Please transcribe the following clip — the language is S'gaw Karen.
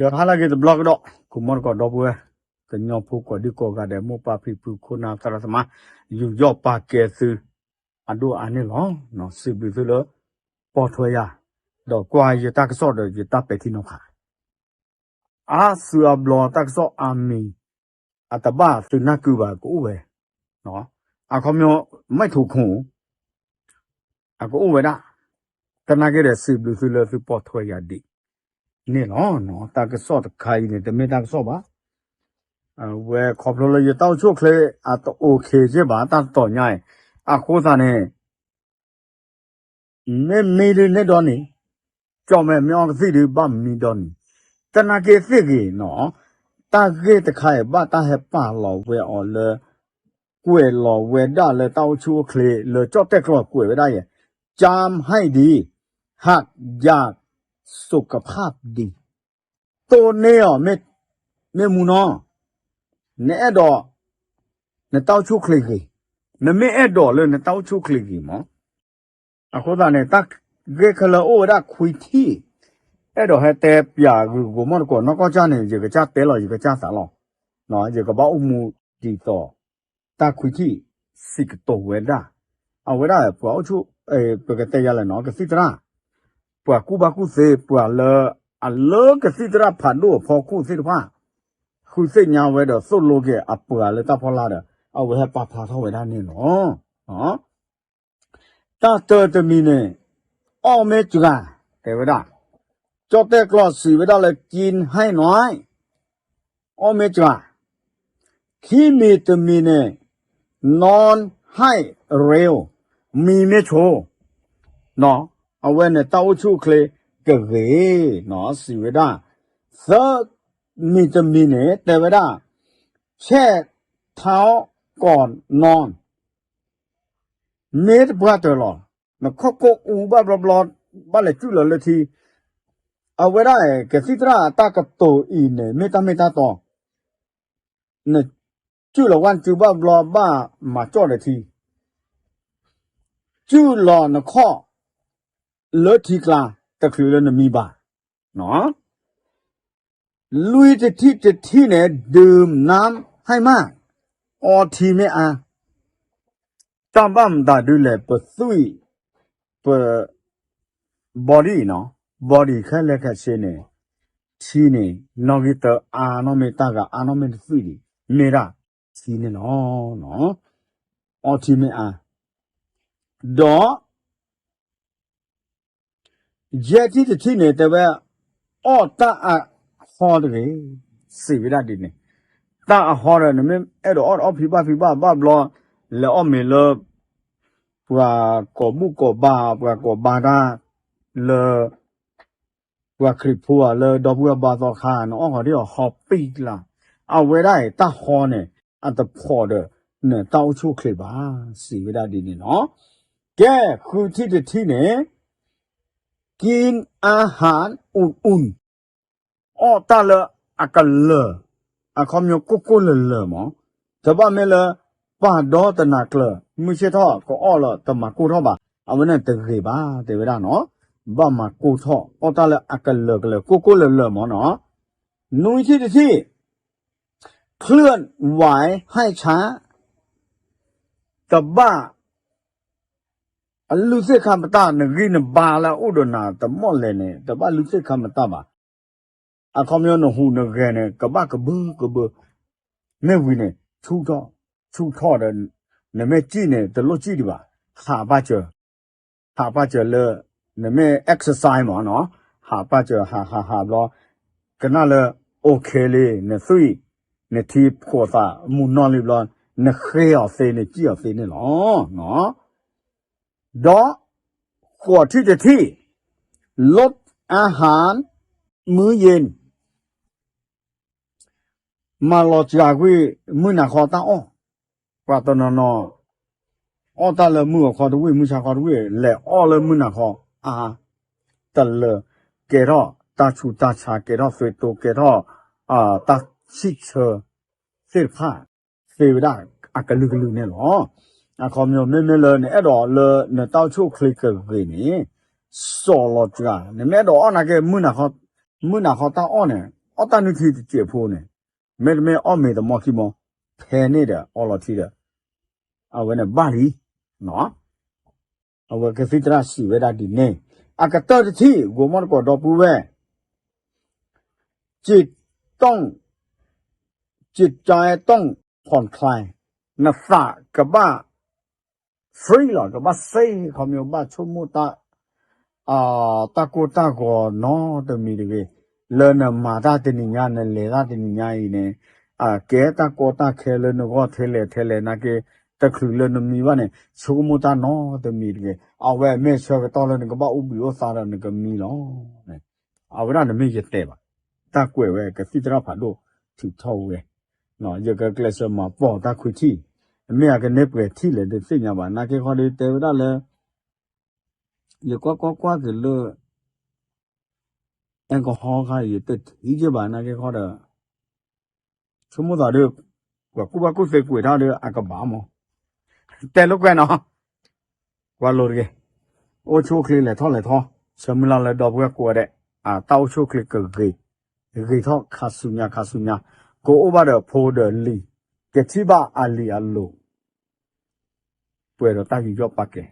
ဒီးဟါလၢအဂ့ၤတဘျီကဒီး ကိးမီတကိးဒီပုၢ်ဝဲၢ် ကညီဖိကိးဒံကိးဂၤဒဲး မိၢ်ပၢ်ဖံဖု ခိၣ်နၢ်သရၣ်သမါ ယူးယီၣ်ပာ်ကဲသု အဒိၣ်အါန့ၣ်လီၤ. စံးဘျုးသုလၢ ပိာ်ထွဲယၤ ဒီးကွၢ်ယတၢ်ကစီၣ်ဒီးယတၢ်ပဲာ်ထံနီၤဖး အါစုအါဘျီတၢ်ကစီၣ်အါမံၤ အတဘၣ်သုနၢ်ကုဘၣ်ကအိၣ်ဝဲ, အခီပညီ မိုက်ထိုခွန် အကအိၣ်ဝဲဒၣ်, သနာ်က့ဒီး စံးဘျုးသုလၢသုပိာ်ထွဲယၤဒ်န့ၣ်လီၤ. တၢ်ကစီၣ်တခါအံၤန့ၣ် တမ့ၢ်တၢ်ကစီၣ်ဘၣ်, အဝဲခီဖျိလၢယတၢ်အိၣ်ဆူၣ်အိၣ်ချ့အတအိၣ်ခ့က့ဘၣ် တၢ်တတီၤညါအံၤ, အဃိသတးန့ၣ် မ့ၢ်မံဒုးန့ၢ်ဒီနံၤ, ကၠီၣ်မဲာ်မ့ၢ်အီကသံၣ်ဒုးဘၣ်မံဒီနံၤ, သနာ်က့သ့ၣ်ဂ့ၤနီၤ, တၢ်ဂ့ၢ်တခါအံၤဘၣ်တၢ်ဟဲပာ်လီၤဝဲအီၤလၢ ကွဲးလီၤဝဲဒၣ်လၢတၢ်အိၣ်ဆူၣ်အိၣ်ချ့လၢကၠီၣ်တဲၣ်ကျီကွဲးဝဲဒၣ်ယဲ, จำให้ดี หากอยากสุขภาพดี တိၢ်န့ၢ်အီၤ မ့ၢ်မူနီၤ, နအဲၣ်ဒိး နတၢ်အိၣ်ဆူၣ်အိၣ်ချ့ဂ့ၤ, နမ့ၢ်အဲၣ်ဒိးလၢနတၢ်အိၣ်ဆူၣ်အိၣ်ချ့ဂ့ၤမး, အဃိသတးန့ၣ် တၢ်ဂ့ၢ်ခဲလၢာ်အိၣ်ဝဲဒၣ်ခွံထံၣ်, အဲၣ်ဒိးဟဲတဲပၠးဂုာ်ကိးမီၢ်တကိးနီၢ်ကီၢ်ကၢ်န့ၣ် ယကစၢ်တဲလီၤ ယကစၢ်သးလီၤ, ယကဘၣ်အိၣ်မူဒ်သိး တၢ်ခွံထံၣ် စံးကတိၤဝဲဒၣ်, အဝဲဒၣ်ပှၤအိၣ်ဆူၣ်, ပကတဲယၤလဲၣ်နီၤ ကသံၣ်သရၣ်, ပှၤကူၣ်ဘၣ်ကူၣ်သ့ ပှၤလၢ အလၢကသံၣ်သရၣ်ဖးဒိၣ်အဖီခိၣ်သ့ၣ်တဖၣ် ဃုသ့ၣ်ညါဝဲဒီးသိၣ်လိက့ၤအပှၤလၢတၢ်ဖီလာ်ဒီး အဝဲဟဲပာ်ဖျါထီၣ်ဝဲဒၣ်န့ၣ်လီၤ. တၢ်တၢတမံၤန့ၣ် အီၣ်မ့ၢ်စှၤ, တဲဝဲဒၣ်, ကၠီၣ်တဲၣ်ကျီစံးဝဲဒၣ်လၢ กินให้น้อย အီၣ်မ့ၢ်စှၤ, ခံမံၤတမံၤန့ၣ် นอนให้เร็ว မံမ့ၢ်ဆိ, အဝဲန့ၣ်တၢ်အိၣ်ဆူၣ်အိၣ်ချ့ကဂ့ၤ, စံးဝဲဒၣ်, သၢမံၤတမံၤန့ၣ် တဲဝဲဒၣ်, แช่เท้าก่อนนอน မ့ၢ်တပှၢ်တၢၢ်လီၤ, နခိၣ်ကိၢ်အူဘၣ်ဘျီဘျီ, ဘၣ်လဲၤစုၣ်လီၤလၢထံ, အဝဲဒၣ်ကသံၣ်သရၣ်တၢ်ကတိၤအံၤန့ၣ် မ့ၢ်တၢ်မ့ၢ်တၢ်တီ, နစုၣ်လီၤဝဲနစုဘၣ်ဘျီဘၣ်မၤကၠီၣ်ဒီးထံ, စုၣ်လီၤနခီၣ်လၢထံကျါ တချုးလၢနမံဘၣ် လွံၢ်တထံၣ်တထံၣ်န့ၣ် ดื่มน้ำให้มาก အီထံမ့ၢ်အါ, တၢ်ဘၣ်မတၤဒုလဲၣ် ပသွံၣ်, ပ body နီၤ, body ခဲလၢာ်ခဲဆ့န့ၣ်, ထံန့ၣ် နီၣ်ဂံၢ်တၢအါနီၣ်မ့ၢ်တၢ်ဂၤအါနီၣ်မ့ၢ်တသွံၣ်ဒံး မ့ၢ်ဒၣ်ထံန့ၣ်လီၤ. အီထံမ့ၢ်အါ, ဒီး ယဲၢ်ထံၣ်တထံၣ်န့ၣ် တဲဝဲ အီၣ်တၢ်အဟီတဂ့ၤ, စံးဝဲဒၣ်ဒ်န့ၣ်, တၢ်အဟီဒီး နမ့ၢ်အဲၣ်ဒိးအီၣ်အီၣ်ဖံးဘၣ်ဖံးဘၣ်ဘၣ်ဘျီ, လဲၤအီၣ်မ့ၤလၢ ပှၤကိာ်ဘူၣ်ကိာ်ဘါ ပှၤကိာ်ဘါတၢ် လၢ ပှၤခရံာ်ဖိဧါ လၢဒီပုၢ်ဝဲၢ်ဘါသီခါ နအီၣ်ဃီၤဒ်အီၤဟီပံၣ်ကျါ, အဝဲဒၣ်အံၤတၢ်ဟီန့ၣ် အတဖီၣ်ဒီး နတၢ်အိၣ်ဆူၣ်အိၣ်ချ့ဘၣ်, စံးဝဲဒၣ်ဒ်န့ၣ်လီၤ. ကဲ ဃုထံၣ်တထံၣ်န့ၣ် กินอาหารอุ่นๆ အီၣ်တၢ်လၢအကလၢာ်, အခီပညီကိၢ်ကိၢ်လၢာ်လၢာ်မး, တဘၣ်မ့ၢ်လၢ ပာ်ဒီတနၤကျၢၤ မုၢ်ဆ့ၣ်ထီၣ်ကအီၣ်လၢတမၤကိၢ်ထီၣ်ဘၣ်, အဝဲန့ၣ်တဂ့ၤဘၣ် တဲဝဲဒၣ်နီၤ, ဘၣ်မၤကိၢ်ထီၣ် အီၣ်တၢ်လၢအကလၢာ်ကလၢာ် ကိၢ်ကိၢ်လၢာ်လၢာ်မးနီၤ, နွံထံၣ်တထံၣ် เคลื่อนไหวให้ช้า တဘၣ် အလုၢ်သ့ၣ်ခါမတၢ် နဂံၢ်နဘါလၢအအိၣ်ဒီးနၤ တမီၢ်လဲၣ်န့ၣ် တဘၣ်လုၢ်သ့ၣ်ခါမတၢ်ဘၣ်, အခီပညီနဟူးနဂဲၤန့ၣ် ကဘၣ်ကဘၢကဘၢ, မ့ၢ်ဝံၤန့ၣ် ဆူၣ်ထီၣ်, ဆူၣ်ထီၣ်ဒီး နမ့ၢ်စံၣ်န့ၣ် တလိၣ်စံၣ်ဒံးဘၣ်, ဟးပာ်စၢၤ, ဟးပာ်စၢၤလၢ နမ့ၢ် exercise မးနီၤ, ဟးပာ်စၢၤ ဟးဟးဟးဘျီ, ကနၣ်လၢ okay လံ နသွံၣ်, နထံဖှိးသး မုၢ်နီၢ်လံဘျီ, နဃ့အီၤသ့ နစံၣ်အီၤသ့န့ၣ်လီၤ. ဒီး ဃိးထံၣ်တထံၣ် ลดอาหารมื้อเย็น မၤလီၤစှၤကွံာ် မုၢ်နၤခီတၢ်အီၣ်, ပှၤတနီၤနီၤ အီၣ်တၢ်လၢမုၢ်ဂီၤခီတဝံၣ် မုၢ်ဆါခီတဝံၣ် လဲၤအီၣ်လၢမုၢ်နၤခီအါ, တလၢာ် ကဲထီၣ်တၢ်ဆူးတၢ်ဆါ ကဲထီၣ်သွေးတိုး ကဲထီၣ် တၢ်ဆံၣ်ဆၢသ့ၣ်တဖၣ် သ့ဝဲဒၣ်အကလုာ်ကလုာ်န့ၣ်လီၤ. အခီပညီ မ့မ့ၢ်လၢနအဲၣ်ဒိးလၢနတၢ်အိၣ်ဆူၣ်အိၣ်ချ့ကဂ့ၤန့ၣ် စီၤလီၤစှၤ, နမ့ၢ်အဲၣ်ဒိးအီၣ်နာ်က့ မုၢ်နၤခီတၢ်အီၣ်န့ၣ် အီၣ်တၢ်နုၢ်ထံတစဲးဖိန့ၣ်, မ့တမ့ၢ်အီၣ်မ့ၤသမီခံမီ, ဖဲန့ၣ်ဒီးအီလီၤထံဒီး, အဝဲန့ၣ်ဘၣ်လံ. အဝဲကသံၣ်သရၣ်စံးဝဲဒၣ်ဒ်န့ၣ်, အကတၢၢ်တထံၣ် ဂိၤမီၣ်တကိးဒီပုၢ်ဝဲၢ် စံးတီၣ် စံးတီၣ် ဖီၣ်ချါ, နသးကဘၣ် free လီၤ, ကဘၣ် safe ခီမ့ၢ် ဘၣ်ဆိကမိၣ်တၢ် တၢ်ကိၢ်တၢ်ဂီၤနီတမံၤတဂ့ၤ, လၢနမၤတၢ်တနံၤညါ နလဲၤတၢ်တနံၤညါအံၤန့ၣ်, ကဲတၢ်ကီတၢ်ခဲလၢနဂီၢ်ထဲလဲၣ်ထဲလဲၣ်နာ်က့, တချုးလၢနမံဘၣ်န့ၣ် ဆိကမိၣ်တၢ်နီတမံၤတဂ့ၤ. အဝဲမ့ၢ်ဆၢကတီၢ်လၢနကဘၣ်အိၣ်ဘှံးအိၣ်သါဒီးနကမံလီၤ. အဝဲဒၣ်တမ့ၢ်ယတဲဘၣ်, တၢ်ကွဲးဝဲကသံၣ်သရၣ်ဖးဒိၣ်ထုးထီၣ်ဝဲ, ယကကျဲးစၢးမၤပိာ်တၢ်ခွံထံၣ်, မ့ၢ်အကန့ၢ်ပှဲၤထံၣ်လဲၣ်တသ့ၣ်ညါဘၣ် နာ်က့ခီဒီးတဲဝဲဒၣ်လၢ ယကွၢ်ကွၢ်ကွၢ်က့ၤလၢ alcohol ခါ ယတထံၣ်က့ၤဘၣ်နာ်က့ခီဒီး, ဆိကမိၣ်သးဒီး, ပှၤကူၣ်ဘၣ်ကူၣ်သ့ကွဲးတၢ်ဒီးအကဘၣ်မး, တဲလိာ်ကွဲနီၤ, ကွၢ်လိာ်တဂ့ၤ, အိၣ်ဆူၣ်အိၣ်ချ့လဲၤထီၣ်လဲၤထီ, ဆၢမုၢ်လၢ်လၢဒီပုၢ်ဝဲၢ်ကိးဂၤဒဲး, အတၢ်အိၣ်ဆူၣ်အိၣ်ချ့ကဂ့ၤ, ဂ့ၤထီၣ်ခါဆူညါခါဆူညါ, ကအိၣ်ဘၣ်ဒီးဖိဒီးလံၤ, ကထံၣ်ဘၣ်အလံၤအလိၤ ပှဲၤဒီးတၢ်ယူးယီၣ်ပာ်ကဲ,